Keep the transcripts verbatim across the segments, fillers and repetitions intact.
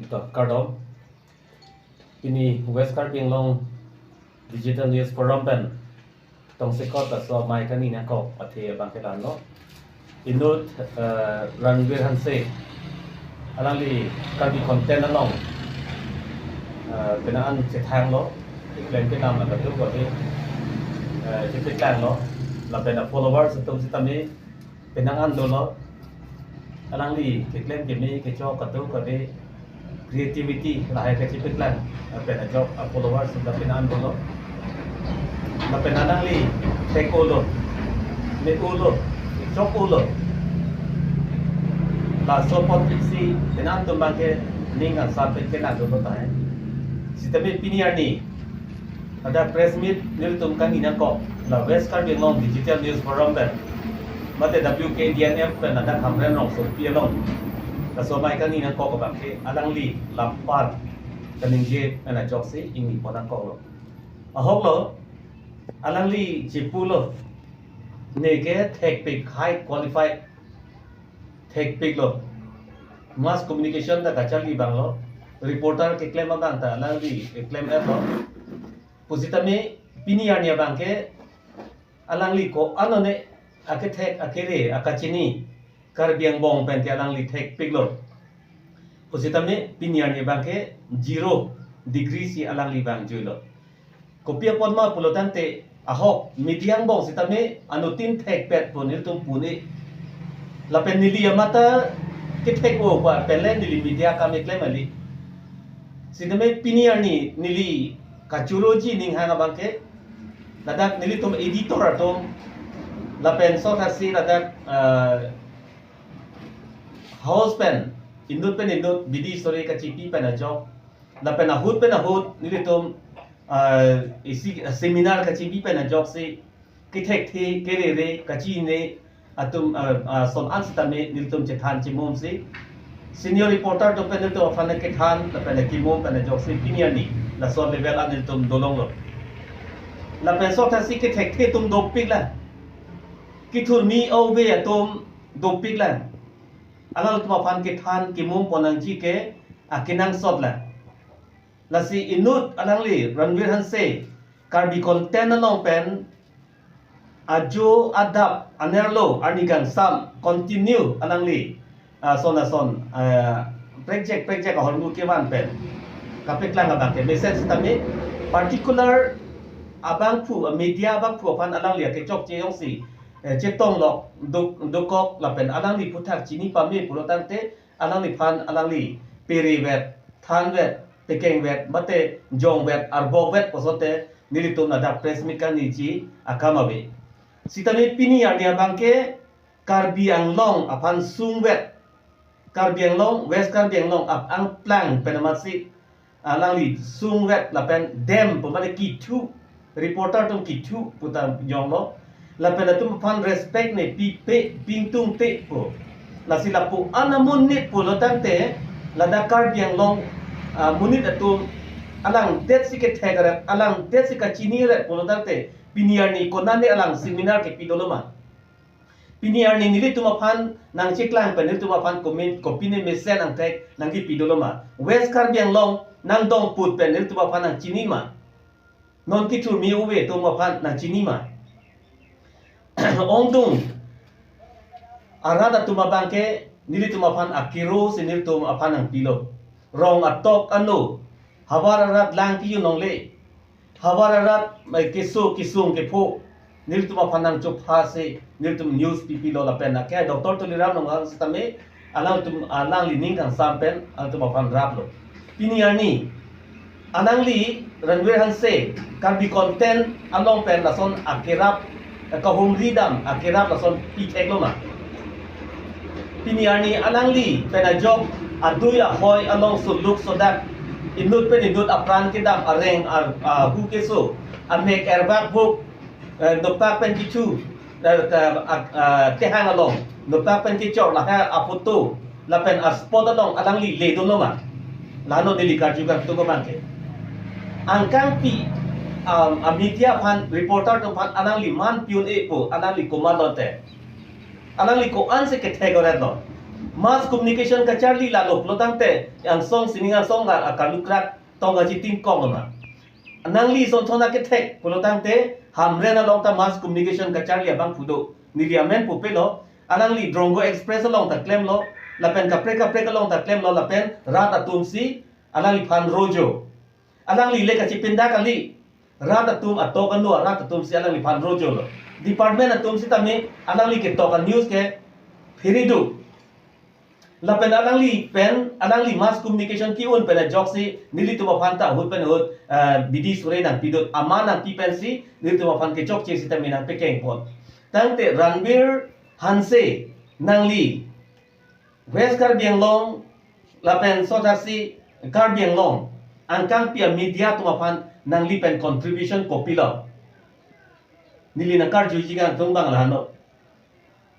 To, kardom. Pini West Karbi Anglong Digital News Forum pen tongsekot laso amei kangni nangkok athe abang ke la-anlo. Inut, eh, Ranvir Hanse, alangli Karbi content along, eh, penang an chethanglo, keklem kedam la kadokave, eh, chepeklang lo, lapen a-followers atum sitame penang an dolo. Alangli keklem keme kechok kadokave, creativity lahai kachepeklang, lapen ajok a-followers sita penang an dolo. Lapen alangli thek-olo, me-olo, chok-olo. Laso apotsi penang atum abang ke ning kangsam pen kelang dolo tahai. Sitame pini arni ada press meet nelitum kangni nangkok, la West Karbi Anglong Digital News Forum pen, mate W K D N F pen ada Hamren Rongsopi along laso amei kangni nangkok abang ke alangli lampar kaningje pen ajoksi ingni pon nangkoklo. Ahoklo, alangli chepulo, neke thekpik, high qualified thekpiklo. Mass communication ta kacharli abanglo. Reporter keklem abang ta alangli keklem-etlo. Pusitame pini arni abang ke alangli ko-an one akethek akere akachini Karbi angbong pen ke alangli thekpiklo. Pusitame pini arni abang ke zero degree si alangli abang juilo. Kopi apot ma pulo tangte ahok media angbong sitame anuttin thekpet pu nelitum pu-e. Lapen neli amat ta kethek-o pa pen le neli media akam keklem kali. Sitame pini arni neli kachuroji ninghang abang ke ladak nelitum editor atum, lapen sothasi ladak, eh, house pen, inut pen inut bidi sore kachipi pen ajok, lapen ahut pen ahut nelitum, ah, isi seminar kachipi pen ajoksi kethekthe kerere kachini atum, ah, ah, ason an sitame nelitum chethan chemumsi senior reporter atum pen nelitum aphan kethan lapen kemum pen ajoksi pini arni laso level an nelitum dolonglo. Lapen sothasi kethekthe atum dopiklang, kethurmi ove atum dopiklang. Alangtum aphan kethan kemum pon nangji ke akenangsotlang. Lasi inut alangli Ranvir Hanse Karbi content along pen ajo adap anerlo arni kangsam continue alangli, ah, ason ason, ah, prekjak prekjak ahormu kevan pen kapeklang abang ke mesen sitame particular abangphu, ah, media abangphu aphan alangli akechokche jongsi, eh, chetonglok dok-, dokok lapen alangli aphuthak chini pame pulo tangte alangliphan alangli perevet, thanvet, pekengvet, mate jongvet, arbokvet pulote nelitum ladak press meet kangniji akam ave. Sitame pini arni abang ke Karbi Anglong aphan sungvet, Karbi Anglong, West Karbi Anglong ap-, angplang pen amatsi alangli sungvet lapen dem pu mane kithu, reporter atum kithu pu ta jonglo. Lapen latum aphan respect ne pipe, pingtungte pu. Lasi lapu-an amonit pulo tangte ladak Karbi Anglong, ah, monit atum alangdet si kethek-ret, alangdet si kachini-ret pulo tangte pini arni konane alang seminar kepi dolo ma? Pini arni nelitum aphan nangcheklang pen nelitum aphan komin kopine mesen angthek nangkipi dolo ma? West Karbi Anglong nangdongput pen nelitum aphan nangchini ma? Non kethurmi ove atum aphan nangchini ma? Ongdung arat atum abang ke nelitum aphan akero si nelitum aphan nangpilo. Rong atok ano, havar arat lang kejun longle, havar arat, eh, keso kesung kepho nelitum aphan nangchopha si nelitum news pipilo lapen ake Doctor Tuliram Ronghang sitame alangtum, alangli ning kangsam pen alangtum aphan raplo. Pini arni alangli Ranvir Hanse Karbi content along pen lason akerap, eh, kahumri dam akerap lason pitheklo ma? Pini arni alangli pen ajok adui ahoi along suluk sodak, inut pen inut apran kedam, areng ar-, ahu keso, amek erbak buk, eh, nokpak pen kithu, eh, ka-, ah, ah, kehang along, nokpak pen kechor lahai aphoto lapen aspot along alangli le dolo ma? Lano neli karju kangtung abang ke. Angkangpi, um, amedia aphan, reporter atum aphan alangli man pi-un-e pu alangli komatlo te? Alangli ko-an si kethek-ret lo? Mass communication kacharli lalo pulo tangte angsong sining angsong la akarlukrak tong aji tingkong ma. Nangli son thon akethek pulo tangte Hamren along ta mass communication kacharli abangphu do. Neli amen pupelo, alangli Drongo Express along ta klemlo, lapen kaprek kaprek along ta klemlo, lapen rat atum si alangliphan rojo. Alangli le kachipinda kali. Rat atum atok anu rat atum si alangliphan rojolo. Department atum sitame alangli ketok a-news ke phiri do. Lapen alangli pen, alangli mass communication ke-un pen ajoksi nelitum aphan ta ahut pen ahut, eh, bidi sore nangpidun, aman nangpi pensi nelitum aphan kechokche sitame nangpekengpon. Tangte Ranbir Hanse, nangli West Karbi Anglong lapen sotasi Karbi Anglong angkangpi a-media atum aphan nangli pen contribution kopilo? Neli nangkarjuji kangtung abang lahano.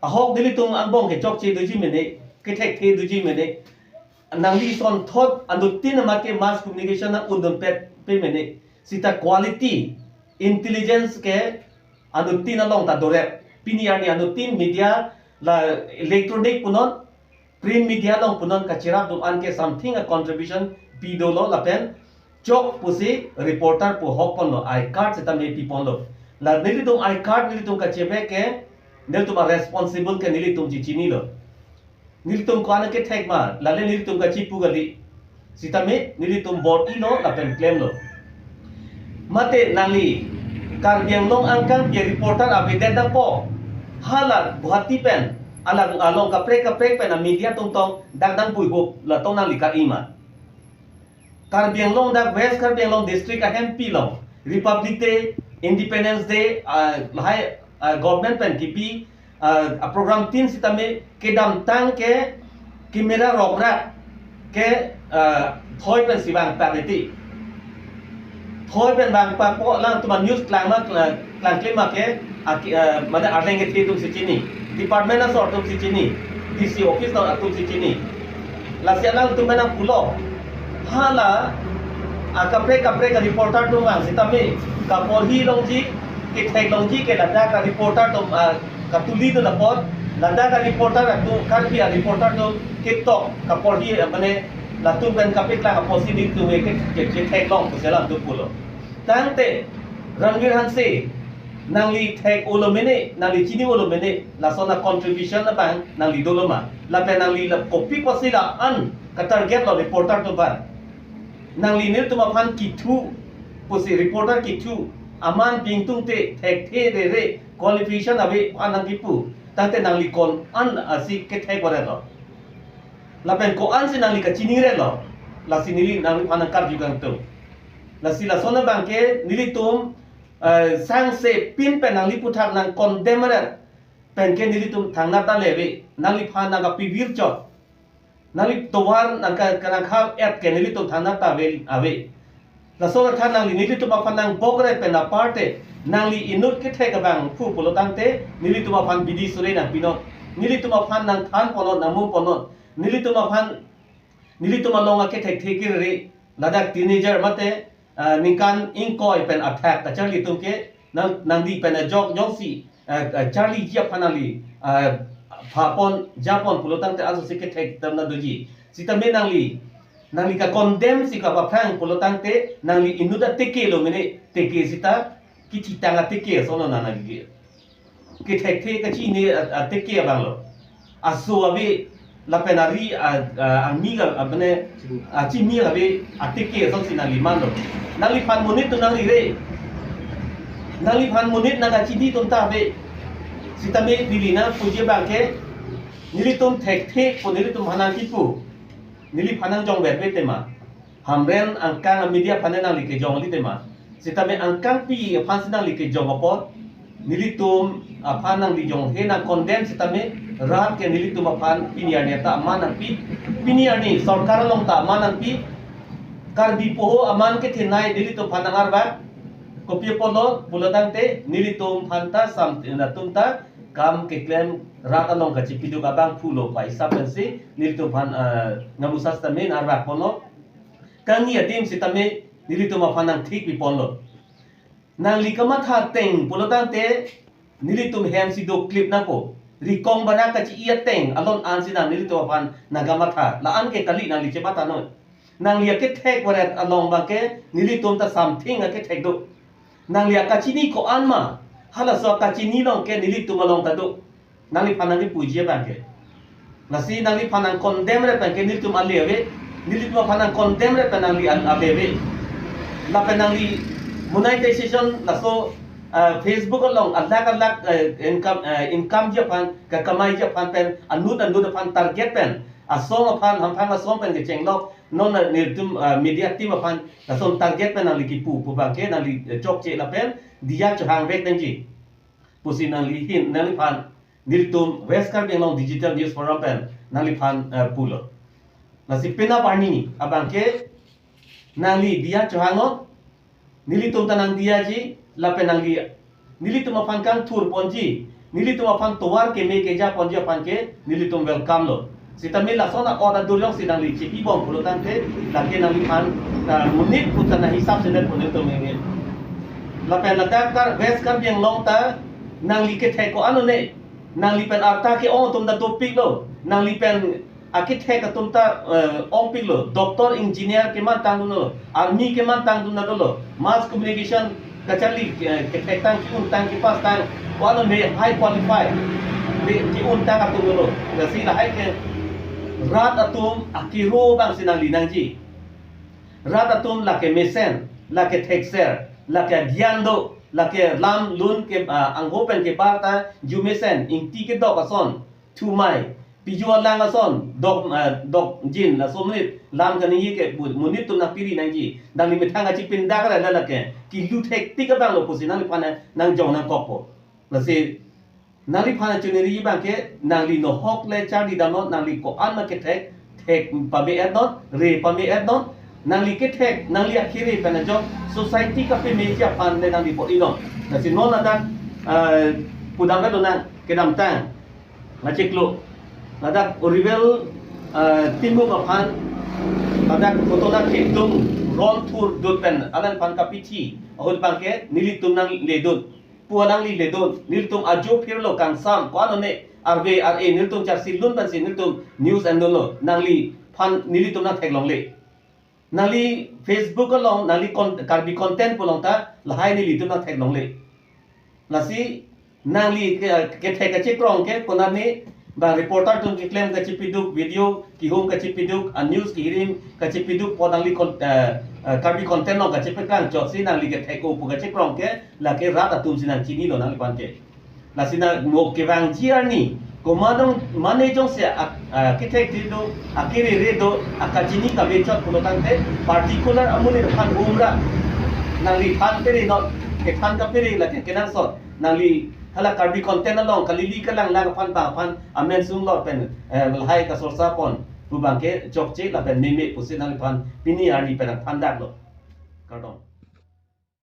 Ahok nelitum angbong kechokche doji mene, kethekthe doji mene. Nangli son thot anuttin amat ke mass communication nang-undun pet pe mene. Sita quality, intelligence ke anuttin along ta dorep. Pini arni anuttin media la electronic punon, print media along punon kachirap dum an ke something a-contribution pidolo lapen chok pusi reporter pu hokponlo, I card sitame piponlo. La nelitum I card nelitum kachebek ke nelitum a-responsible ke nelitum chichinilo. Nelitum ko-an akethek ma, lale nelitum kachipu kali. Sitame nelitum bor-ilo lapen klemlo. Mate nangli Karbi Anglong angkangpi a-reporter avedet dampo. Hala Guwahati pen, alang along kaprek kaprek pen a-media atum tong dak dang buihup la tong nangli ka-i ma. Karbi Anglong dak West Karbi Anglong district ahempi along Republic Day, Independence Day, ah, lahai, ah, government pen kipi, ah, a-program tin sitame kedamtang ke camera rokrak ke, ah, thoi pensi vangpak iti. Thoi pen vangpakpo alangtum a-news klang ma, klang, klangkle ma ke, aki, eh, mane arleng kethe atum si chini, department asor atum si chini, D C office along atum si chini. Lasi alangtum pen nangpulo. Hala akaprek kaprek a-reporter atum vang sitame kaporhi longji, kethek longji ke ladak a-reporter atum, ah, katulidun apot, ladak a-reporter atum, Karbi a-reporter atum ketok kaporhi, eh, mane latum pen kapeklang apotsi nelitum ke, ke, ketheklong pusi alangtum pulo. Tangte Ranbir Hanse, nangli thek-olo mene, nangli chini-olo mene, lason a-contribution abang nangli dolo ma? Lapen nangli la kopi apotsi la-an ka-targetlo reporter atum aphan? Nangli nelitum aphan kithu pusi reporter kithu, aman pi ingtungte, thekthe, rere, qualification ave aphan nangkipu. Tangte nangli ko-an asi kethek varetlo? Lapen ko-ansi nangli kachiniretlo? Lasi neli nangliphan nangkarju kangtung. Lasi lason abang ke nelitum, eh, sangse pin pen nangli aphuthak nang-condemn ret pen ke nelitum thangnat ta le ave, nangliphan nangkapivir chot. Nangli tovar nangka, kanangkhap et ke nelitum thangnat ta ave, ave. Laso athan nangli nelitum aphan nangbok ret pen aparte, nangli inut kethek abangphu pulo tangte nelitum aphan bidi sore nangpinon, nelitum aphan nangthanponon, nangmumponon, nelitum aphan, nelitum along akethekthe kerere, ladak teenager mate, ah, ningkan ingkoi pen athak kacharli atum ke nang, nangdi pen ajok jongsi, ah, ah, charliji aphan nangli, ah, phapon japon pulo tangte aso si kethek damna doji. Sitame nangli, nangli ka-condemn si kapaphrang pulo tangte nangli inut atekelo mene, teke sita kithitang ateke asono nangli. Kethekthe kachini a-, ateke abanglo. Aso ave, lapen ari a, a, angmi ka, a, mane, achimi ave, ateke asonsi nangli manlo. Nangliphan monit atum nangrire. Nangliphan monit nangkachini atum ta ave. Sitame neli nangpuji abang ke, nelitum thekthe pu nelitum aphan nangkipu, neliphan nangjongver ave tema. Hamren angkang a-media aphan nangli kejong kali tema. Sitame angkangpi aphansi nangli kejong apot, nelitum aphan nangli jonghe nang-condemn sitame rat ke nelitum aphan pini arni ta aman nangpi, pini arni sorkar along ta aman nangpi, Karbi poho aman kethenei nelitum aphan nang-arvak. Kopi apotlo pulo tangte nelitum aphan ta sam, nelitum ta kam keklem rat along kachipiduk abangphulo pu hisap pensi nelitum aphan, eh, ngamusa sitame nang-arvakponlo. Kangni adim sitame nelitum aphan nangthik piponlo. Nangli kamatha ateng pulo tangte nelitum hem si doklip nangpo. Rikong barak kachi-i ateng alon ansi nang nelitum aphan nangkamatha. La-an ke kali nangli chematha noi. Nangli akethek varet along abangke nelitum ta something akethek do. Nangli akachini ko-an ma, halaso akachini along ke nelitum along ta do. Nangliphan nangkipuji abangke. Lasi nangliphan nang condemn ret abangke nelitum ale ave. Nelitum aphan nang condemn ret abang nangli al-, ave ave. Lapen nangli monetization laso, ah, Facebook along alak alak, eh, income, eh, income ji aphan, kakamai ji aphan pen, anut anut aphan target pen, asong aphan, hamphang asong pen kechenglok, non nelitum, ah, media team aphan, lason target pen nangli kipu, pu abangke nangli, eh, chokche lapen diya chohang vek nangji pusi nangli hin, nangliphan, nelitum West Karbi Anglong Digital News Forum pen nangliphan, eh, pulo. Lasi penap arni abangke nangli diya chohangnon, nelitum ta nangdiyaji, lapen nangli, nelitum aphan kangthur ponji, nelitum aphan tovar keme keja ponji aphan ke nelitum welcome lo. Sitame lason a-order dur jongsi nangli chepibom pulo tangte, lake nangliphan, ah, monit pu ta nanghisap sedet pu nelitum enge. Lapen ladak Kar-, West Karbi Anglong ta nangli kethek ko-an one, nangli pen arta ke-ong atum ta dopiklo, nangli pen akethek atum ta, eh, ongpiklo, doctor, engineer kemantang dunlo, army kemantang dun dolo, mass communication kacharli, eh, kethek tang, ki-un tang, ki-pass tang, ko-an one high qualify, ki-, ki-un tang atum dolo. Lasi lahai ke rat atum akiro abangsi nangli nangji. Rat atum lake mesen, lake thekser, lake agyan do, lake lam lun ke, ah, angho pen kebar ta, ju mesen, ingti kedok ason, thumai, piju alang ason, dok, ah, dokjin, laso monit, lam kaningje ke, bu-, monit atum nangpiri nangji, nangli methang kachipindak ra la lake, kilu thektik abang lo pusi nangliphan nangjong nangkokpo. Lasi, nangliphan choneri abangke, nangli nohok le charli damnon, nangli ko-an ma kethek, thek pame-etnon, re pame-etnon, nangli kethek, nangli akere pen ajok, society kapemeji aphan le nangli bor-inon. Lasi non ladak, eh, pudam kadonang, kedamtang, lachiklo, ladak Orivel, eh, Timung aphan, ladak kotona kedung, ron thur dut pen, alangliphan kapithi, ahut abangke, nelitum nangledun. Pu alangli ledun, nelitum ajo phirlo kangsam, ko-an one, arve ar-e, nelitum charsi lun pensi, nelitum news endunlo, nangliphan, nelitum nangtheklongle. Nangli Facebook along, nangli con-, Karbi content pu along ta, lahai nelitum nangtheklongle. Lasi, nangli ke, kethek kachekrong ke, konatne, ba reporter atum keklem kachipiduk, video kihum kachipiduk, a news kihirim kachipiduk, pu nangli con-, eh, eh, Karbi content along kachipekang chotsi nangli kethek-o pu kachekrong ke, lake rat atumsi nangchinilo nangliphan ke. Lasi nang mo kevangji arni, komat dong mane jongsi a, a, kethek thir do, akere re do, akachini kavechot pulo tangte, particular amonit aphan umra, nangliphan perenon, kethan kapere lake kenangsot, nangli hala Karbi content along, kalili kalang lang aphan bang aphan, amen sung lo pen, eh, lahai kasorsa pon, pu abangke chokche lapen meme pusi nangliphan, pini arni pen aphan daklo. Kardom.